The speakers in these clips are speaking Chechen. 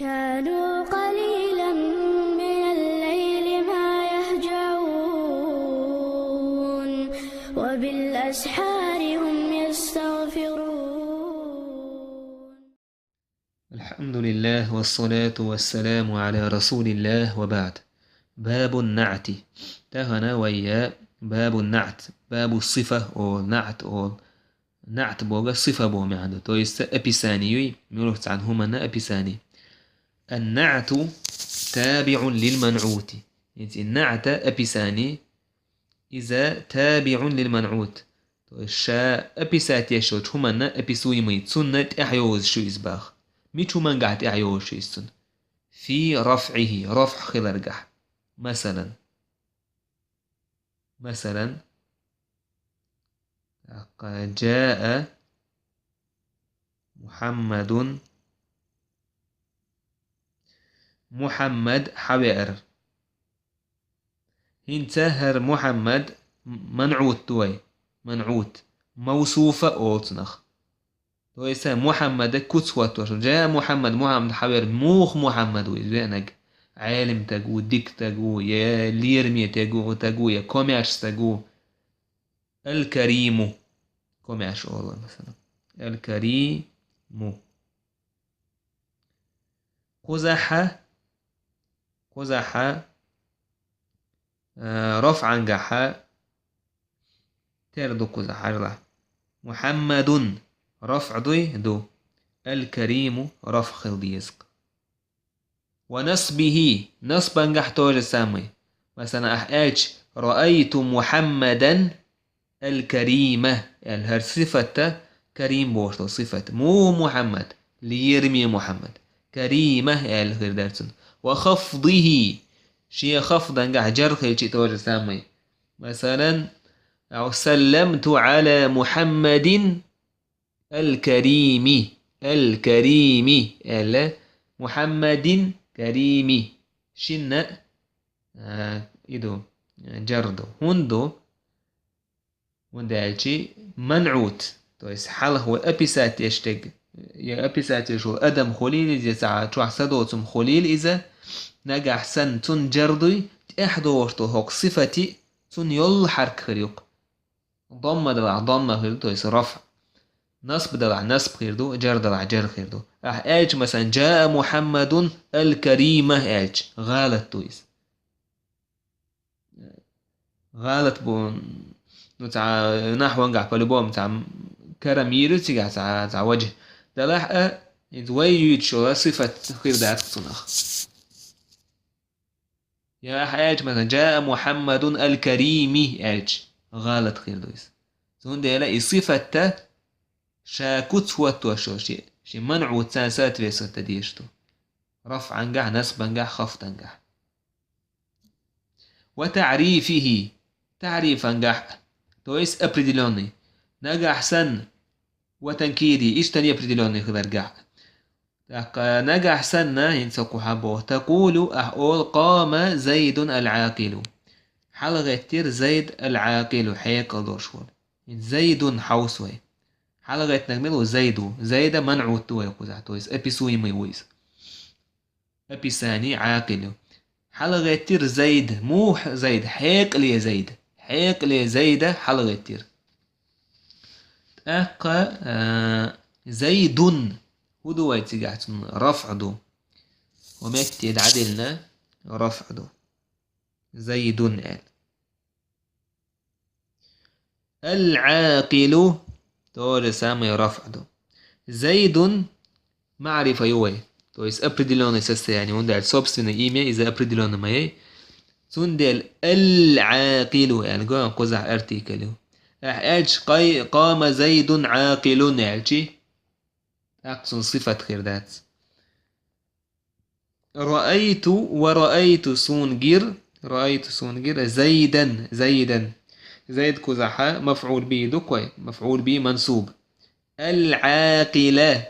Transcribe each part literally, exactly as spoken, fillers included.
كانوا قليلا من الليل ما يهجعون، وبالأسحار هم يستغفرون. الحمد لله والصلاة والسلام على رسول الله وبعد. باب النعت. Тахана вайя باب النعت. باب الصفة оал, نعت оал. نعت бохург сифа боху маьӀна ду. То есть описание юй, муьлхха цхьана хӀуманна описание. النعت تابع للمنعوت. ХӀинца и наӀта описание, иза تابع للمنعوت. То есть ша описать еш йолчу хӀуманна описуемый, цунна тӀаьхьа йовзуш ю иза боху. Мича хӀумангахь тӀаьхьа йовзуш ю иза цунна? في رفعه, рафӀ хиларгахь. Масалан. Масалан, جاء محمد. Мухьаммад хьавеара. ХӀинца хӀара Мухьаммад منعوت ду вай. منعوت. موصوفة олу цунах. То есть Мухьаммада куц хӀоттош. جاء محمد, Мухьаммад хьавеара. Муха Мухьаммад ву иза веанарг? Ӏелимстаг ву, дикастаг ву, я лерамстаг ву, я комаьршастаг ву? الكريم. Комаьрша олу, масалан. الكريم. Кхузахь, кхузахь, а, рафӀангахь тера ду кхузахь, хьажал. محمد рафӀ дуй? Ду. الكريم рафӀ хила деза. ونصبه, насбангахь то же самое. Масалан, ахь аьлча, رأيت محمدا الكريم аьлла, хӀара сифат, карим бохуш долу сифат. Муха Мухьаммад? Лераме Мухьаммад. كريم аьлла хир дара цунна. وخفضه, шен хафдангахь джар хилча то же самое. Масалан, أو سلمت على محمد الكريم, الكريم аьлла, محمد الكريم. Шинна, а, и ду, а, джар ду. ХӀунда ду? ХӀунда аьлча منعوت, то есть хьалха вай описать еш дерг, я описать еш волу адам хуьлийла иза, я цхьа чохь садоцург хуьлийла иза, нагахь санна цунна джар дуй, тӀаьхьа догӀуш долу хӀокху сифати цунна йолу хьарка хир ю-кх. Домма далахь, домма хир ду, то есть рафӀ. Насб далахь, насб хир ду, джар далахь, джар хир ду. Ахь аьлча, масалан, جاء محمد الكريم аьлча, гӀалат ду иза. ГӀалат бу, ну, цхьа нахьвангахь по-любому цхьа карам йийр ю цигахь, цхьа, цхьа ваджхӀ. Делахь а, иза вай юьйцуш йолу сифат хир дац цунах. Я ахь аьлча, масалан, جاء محمد الكريم аьлча, гӀалат хир ду иза. Цундела и сифат ша куц хӀоттош йолу, шен, шен منعوت цунна соответствовать дан дезаш ду. РафӀангахь, насбангахь, хафдангахь. وتعريفه, таӀрифангахь, то есть определённый. Нагахь санна, وتنكيره, иштта неопределённый хиларгахь. ТӀаккха нагахь санна, хӀинца кху хьан боху, تقول, ахь олу, قام زيد العاقل. ХьалагӀеттира Зайд ал-Ӏакъилу, хьекъал долуш волу. ХӀинца زيد хьовса вай. ХьалагӀеттинарг мила ву? Зайд ву. Зайда منعوت ду вай кхузахь, то есть описуемый ву иза. Описание عاقل ю. ХьалагӀеттира Зайд. Муха Зайд? Хьекъале Зайд. Хьекъале Зайда хьалагӀеттира. ТӀаккха, а, زيد. ХӀун ду вай цигахь цунна? РафӀ ду. Ва метте дӀадиллина рафӀ ду. زيد аьлла. العاقل, то же самое рафӀ ду. زيد маърифа ю вай. То есть определённое состояние. ХӀунда аьлча собственное имя иза определённое ма яй. Цундела العاقل аьлла го, кхузахь артикль ю. Ахь аьлча, къай-, قام زيد عاقل аьлчи, тӀаккха цунна сифат хир дац. رأيت, ورأيت суна гира, رأيت суна гира, زيدا, زيدا. Зайд кхузахь مفعول به ду-кх вай, مفعول به منصوب. العاقل.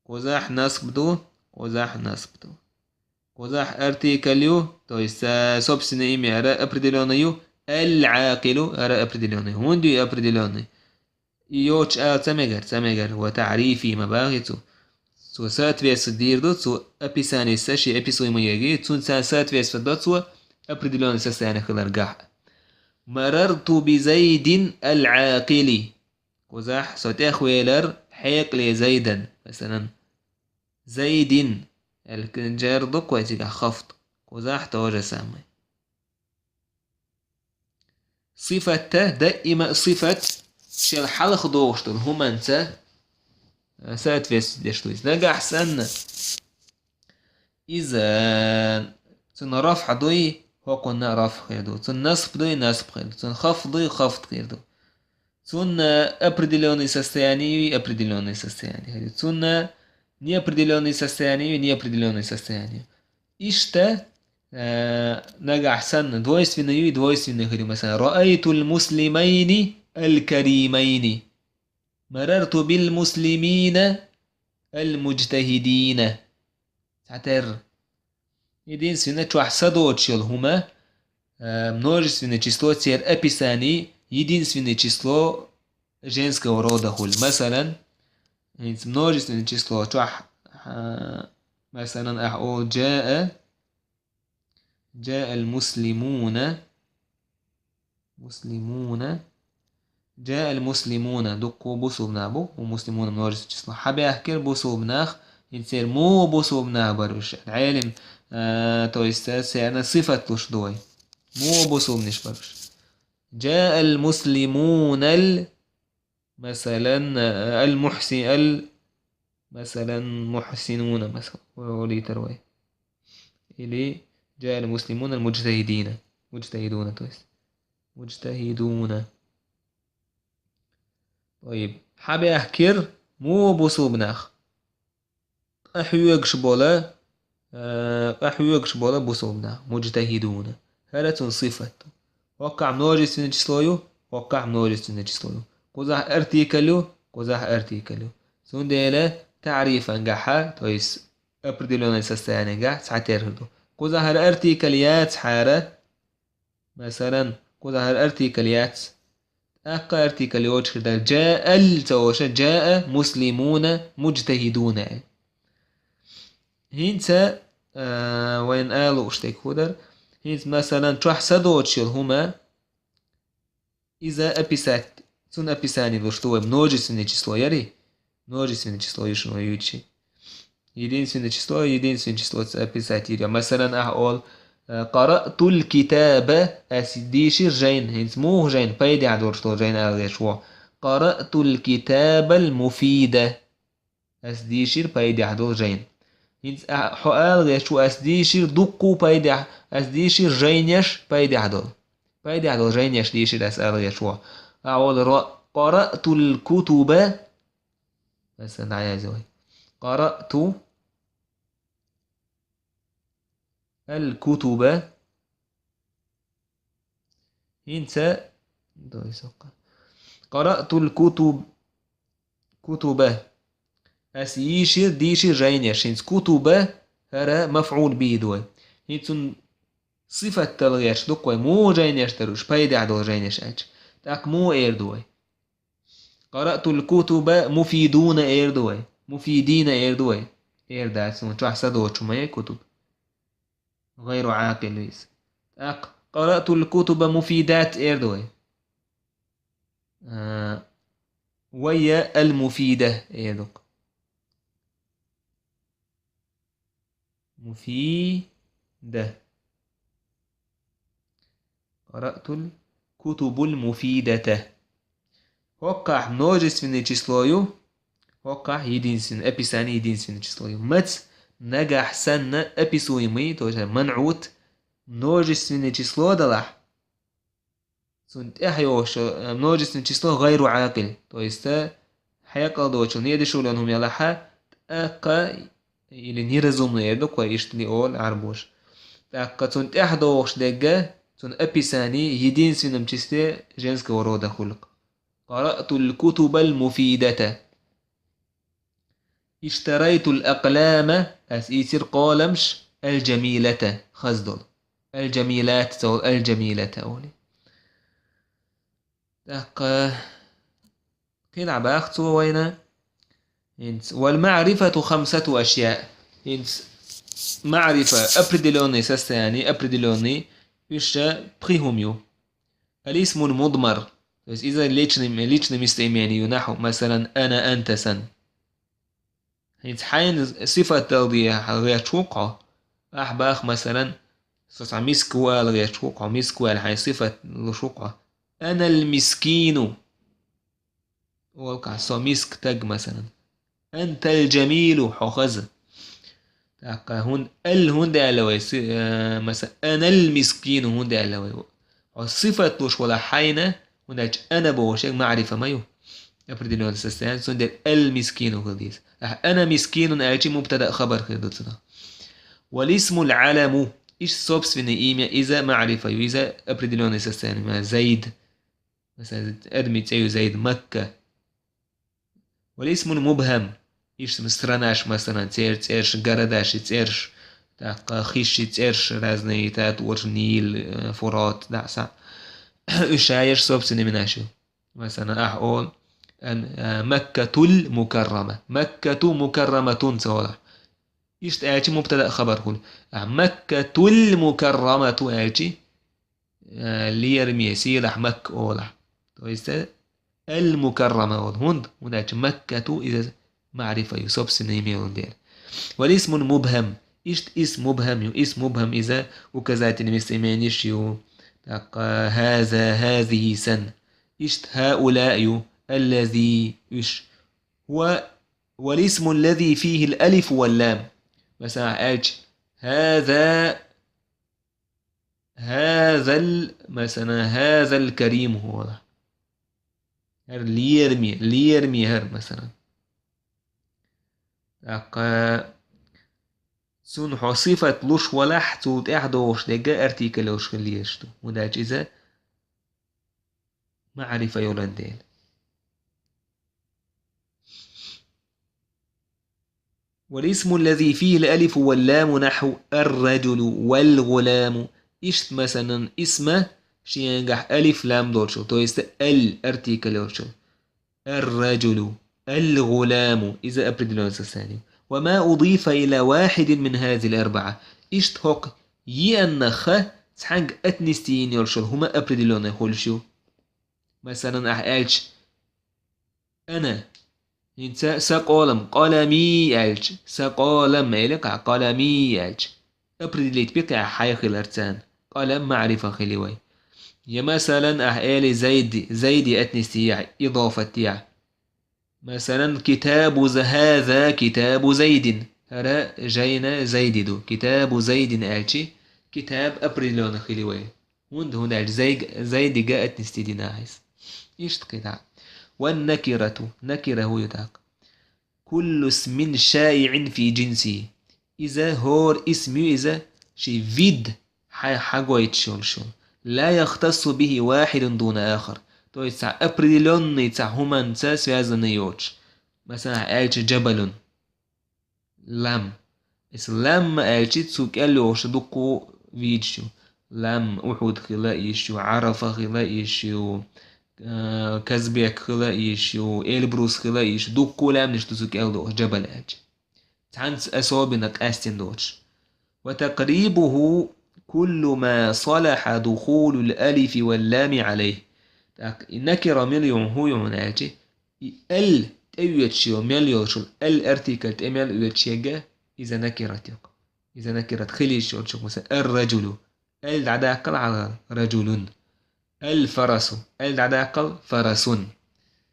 Кхузахь насб ду, кхузахь насб ду. Кхузахь артикль ю, то есть, э, собственное имя хӀара определённый ю, العاقل хӀара определённый. ХӀунда ю определённый? И йоцуш ала ца мегар, ца мегар, وتعريفه ма боху цо. Цо соответствовать дийр ду, цо описание са, ши описуемый йоги, цунца соответствовать до цо определённый состояние хилар гахь. مررت بزيد العاقل. Кхузахь со тӀехвелар хьекъале Зайдан. Масалан, Зайдин. Аль-, джар ду кхой цигахь хафт. Кхузахь то же самое. Сифатта, даима сифат, шел хьалха догӀуш долу хӀуманца, э, соответствовать деш ду иза. Нагахь санна, иза, цунна рафӀ дуй, хӀокхунна рафӀ хир ду. Цунна насб дуй, насб хир ду. Цунна хафд дуй, хафд хир ду. Цунна определённое состояние юй, определённое состояние хир ду. Цунна неопределённое состояние юй, неопределённое состояние. Иштта, э, нагахь санна двойственный юй, двойственный хир ю. Масалан, رأيت المسلمين الكريمين. مررت بالمسلمين المجتهدين. Цхьатерра. Единственное, чохь са доцуш йолу хӀума, э, множественное число, церан описание, единственное число женского рода хуьлу. Масалан, хӀинца множественное число чохь, э, масалан, ахь олу джаа, джаа аль-муслимуна, муслимуна, джаа аль-муслимуна, дуккха бусулба нах бу, у муслимуна множественное число. Хьабаьхкира бусулба нах, хӀинца церан муха бусулба нах бара уьш. Ӏелим, а, то есть, а, церан сифат луш ду вай. Муха бусулбанаш бара уьш. Джаа аль-муслимуна аль-, масалан, а, аль-мухси-, аль-, масалан, мухсинуна, масалан, вай олуьйтур вай. Или джаа аль-муслимуна аль-муджтахидина. Муджтахидуна, то есть. Муджтахидуна. Тайиб. Хьабаьхкира муха бусулба нах? Къахьоьгуш бола, э, къахьоьгуш бола бусулба нах. Муджтахидуна. ХӀара цунна сифат. ХӀоккхахь множественное число ю, хӀоккхахь множественное число ю. Кхузахь артикль ю, кхузахь артикль ю. Цундела таърифангахьа, то есть определённое состояниегахь цхьатерра ду. Кхузахь хӀара артикль яцахьара, масалан, кхузахь хӀара артикль яц. ТӀаккха артикль йоцуш хир дара. Джаа аль ца олуш, джаа муслимуна муджтахидуна аьлла. ХӀинца, а, вайна ала лууш дерг хӀун дара? ХӀинца, масалан, чохь са доцуш йолу хӀума, иза описать, цунна описание луш ду вай, множественное число яри? Множественное число ю шуна вай юьйцуш. Единственное число, единственное числоца описать йийр ю. Масалан, ахь олу, э, قرأت الكتاب, ас дийшира жайна, хӀинца муха жайна, пайдехь долуш долу жайна ала гӀерташ ву. قرأت الكتاب المفيد. Ас дийшира пайдехь долу жайна. ХӀинца а-, хьо ала гӀерташ ву, ас дийшира дуккха пайдехь, ас дийшира жайнаш пайдехь долу. Пайдехь долу жайнаш дийшира ас ала гӀерташ ву. Ахь олу ра-, قرأت الكتب. Аса дӀаяза вай. قرأت الكتب. ХӀинца, дой соккха. قرأت الكتب, كتب. Ас йийшира, дийшира жайнаш. ХӀинца كتب, хӀара мафӀул бихӀи ду вай. ХӀинца цунна сифат дала гӀерташ ду-кх вай. Муха жайнаш дара уьш, пайдехь долу жайнаш аьлча. ТӀаккха муха эр ду вай? قرأت الكتب مفيدون эр ду вай. مفيدين эр ду вай? Эр дац, хӀунда чохь са доцуш ма яй كتب. غير عاقل иза. ТӀаккха قرأت الكتب مفيدات эр ду вай? А, ويا المفيدة эр ду-кх. مفيدة. قرأت الكتب المفيدة. ХӀоккхахь множественное число ю, хӀоккхахь единственное, описание единственное число ю. Мац нагахь санна описуемый, то есть منعوت, множественное число далахь, цунна тӀаьхьа йогӀуш, э, множественное число غير عاقل, то есть, э, хьекъал доцуш, недешур йолу хӀума ялахь, тӀаккха, или неразумно эр ду-кх вай, иштта ли олу Ӏарбоша. ТӀаккха цунна тӀаьхьа догӀуш дерг, цунна описание единственном числе женского рода хуьлу-кх. قرأت الكتب المفيدة. اشتريت الأقلام, ас ийцира къоламаш, الجميلة, хаза долу. الجميلات ца олу, الجميلة олу. ТӀаккха кхин а баха цо вайна, ХӀинца, والمعرفة خمسة أشياء. ХӀинца маърифа, определённый состояние, определённый, уьш пхи хӀума ю. الاسم المضمر, то есть иза личный, личный местоимение ю, нахьу, масалан, أنا, أنت санна. ХӀинца хьайна сифат дала де гӀерташ ву-кх хьо. Ахь бах, масалан, со цхьа миска ву ала гӀерташ ву-кх хьо, миска ву аьлла хьайна сифат луш ву-кх хьо. أنا المسكين. Олу-кх ахь, со миска стаг, масалан. أنت الجميل, хьо хаза. ТӀаккха хӀун-, ал хӀунда аьлла вай? Си-, э, масалан, أنا المسكين хӀунда аьлла вай? Хьо сифат луш валахь хьайна, хӀунда аьлча أنا бохуш ерг маърифа ма ю. Определённый состояние, цундела المسكين хила деза. Ахь أنا مسكين аьлча, мубтада хабар хир ду цунах. والاسم العلم, иштта собственное имя, иза маърифа ю, иза определённый состояние, ма Зайд. Масалан, адаман цӀе ю Зайд, Макка. والاسم المبهم, иштта странаш, масалан, церан цӀераш, городаши цӀераш, тӀаккха хиши цӀераш, разные, тӀаккха Нил, э, Фурат, дӀа-схьа. Уьш шаерш собственный именаш ю. Масалан, ахь олу, ан-, а, Маккатул Мукаррама. Маккату Мукарраматун ца олахь. Иштта аьлча мубтада хабар хуьлу. Ахь Маккатул Мукаррамату аьлча, э, лераме, сийлахь Макка олахь. То есть, э, Ал-Мукаррама олу. ХӀунда? ХӀунда аьлча Маккату иза маърифа ю, собственное имя йолун дела. والاسم المبهم. Иштта исм мубхам ю. Исм мубхам иза указательный местоименеш ю. ТӀаккха хӀаза, хӀазихӀи санна. Иштта хӀаулаъ ю. Аллази, уьш. Ва, والاسم الذي فيه الألف واللام. Масалан, аьлча, хӀаза ХӀазал, масалан, хӀазал карим хӀула. ХӀара лераме, лераме хӀара, масалан. ТӀаккха цунна хьо сифат луш валахь, цул тӀаьхьа догӀуш дерг артикль йолуш хила езаш ду. ХӀунда аьлча иза маърифа йолун дела. والاسم الذي فيه الألف واللام نحو الرجل والغلام. Иштта, масалан, исма шен ягахь алиф-лам долчул, то есть ал артикль йолчул. الرجل، الغلام, иза определённый состояние. وما أضيف إلى واحد من هذه الأربعة. Иштта хӀокху еаннах цхьаьнга отнести йина йолчул хӀума определённый хуьлуш ю. Масалан, ахь аьлча, ана. ХӀинца сан къолам, къаламий аьлча, сан къолам элира, къаламий аьлча. Определить биккхи ахь хьайн хилар царна. Къолам маърифа хили вай. Я, масалан, ахь эли Зайди, Зайди отнести яхь, идофат яхь. Масалан, китабу за-, хаза китабу Зайдин. ХӀара жайна Зайди ду. Китабу Зайдин аьлчи, китаб определённый хили вай. ХӀунда, хӀунда аьлча Зайг-, Зайдига отнести дина ахьа иза. Иштта кхидӀа. والنكرة, накира хӀу ю тӀаккха. كل اسم شائع في جنسه. Иза хӀора исм ю иза, ши вид хьа-, хьагойтуш йолуш йолу. لا يختص به واحد دون آخر. То есть цхьа определённый цхьа хӀуманца связанный йоцуш. Масалан, аьлча, джабалун. Лам. Эс лам ма аьлчи, цу кӀел йолуш дуккху видаш ю. Лам, Ухьуд хила йиш ю, Ӏарафа хила йиш ю, э, Казбек хила йиш ю, Эльбрус хила йиш, дуккху лаьмнаш ду цу кӀел долуш, джабал аьлча. Цхьаьнца особенно къаьстина доцуш. وتقريبه كل ما صلح دخول الألف واللام عليه. Так, и накира мила ю, хӀу ю аьлчи, и ал тӀеоьцуш йолу мел йолчул, ал артикль тӀе мел оьцуш ерг, иза накират ю. Иза накират хила йиш йолчух, масалан, ар-раджулу. Ал дӀадаккхал хьалхара, раджулун. Ал-фарасу. Ал дӀадаккхал, фарасун.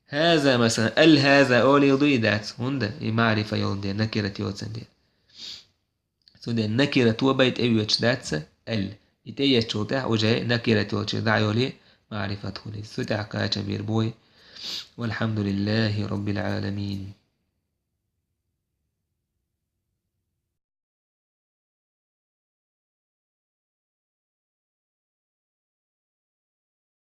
ХӀаза, масалан, ал-хӀаза олийла ду и дац, хӀунда и маърифа йолун дела, накират йоцун дела. Цундела накира тобай тӀеоьцуш дац ал. И тӀеэцчул тӀаьхьа уже накира тӀеоьцуш дӀа а йолий, маърифат хуьлий. Цу тӀехь кхачам бийр бу вай. والحمد لله رب العالمين.